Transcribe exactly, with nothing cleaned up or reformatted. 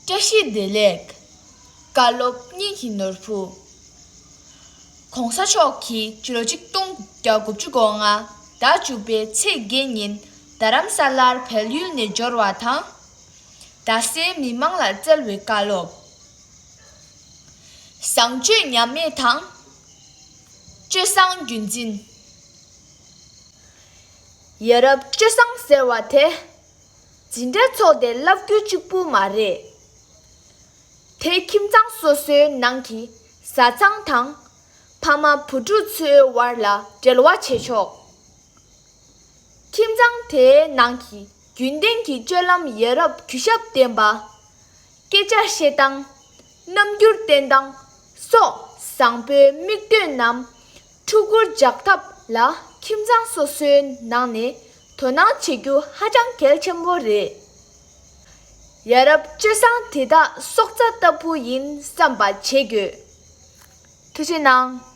བཀྲ་ཤིས་བདེ་ལེགས། བཀའ་སློབ་སྙིང་གི་ནོར་བུ། ༸གོང་ས་མཆོག་གིས་ལོ་གཅིག་སྟོང་བརྒྱ་དགུ་བཅུ་གོ་ལྔ་ཟླ་བཅུ་པའི་ཚེས་བརྒྱད་ཉིན་རྡ་རམ་ས་ལར་བལ་ཡུལ་ནས་འབྱོར་བ་དང་། རྡ་སའི་མི་མང་ལ་བསྩལ་བའི་བཀའ་སློབ། བཟང་སྤྱོད་ཉམས་མེད་དང་། སྤྱོད་བཟང་རྒྱུན་འཛིན། ཡ་རབས་སྤྱོད་བཟང་ཟེར་བ་དེ། འཛིན་གྲྭ་ཚོགས་ཏེ་བསླབ་རྒྱུ་གཅིག་པུ་མ་རེད། དེ་ཁྱིམ་ཚང་སོ་སོའི་ནང་གི་བཟའ་ཚང་དང་། ཕ་མ་བུ་ཕྲུག་ཚོའི་བར་ལ་འབྲེལ་བ་བྱེད་ཆོག་ཁྱིམ་ཚང་དེའི་ནང་གི་རྒྱུན་ལྡན་གྱི་སྤྱོད་ལམ་ཡ་རབས་གུས་ཞབས་ལྡན་པ། སྐད་ཆ་བཤད་སྟངས། རྣམ་འགྱུར་བསྟན་སྟངས་སོགས་བཟང་པོའི་མིག་ལྟོས་རྣམས་ཕྲུ་གུར་འཇགས་ཐབས་ལ་ཁྱིམ་ཚང་སོ་སོའི་ནང་ནས་དོ་སྣང་བྱེད་རྒྱུ་ཧ་ཅང་གལ་ཆེན་པོ་རེད། ཡ་རབས་སྤྱོད་བཟང་དེ་དག་སྲོག་རྩ་ལྟ་བུ་ཡིན་བསམ་པ་བྱེད་དགོས། ཐུགས་རྗེ་གནང་།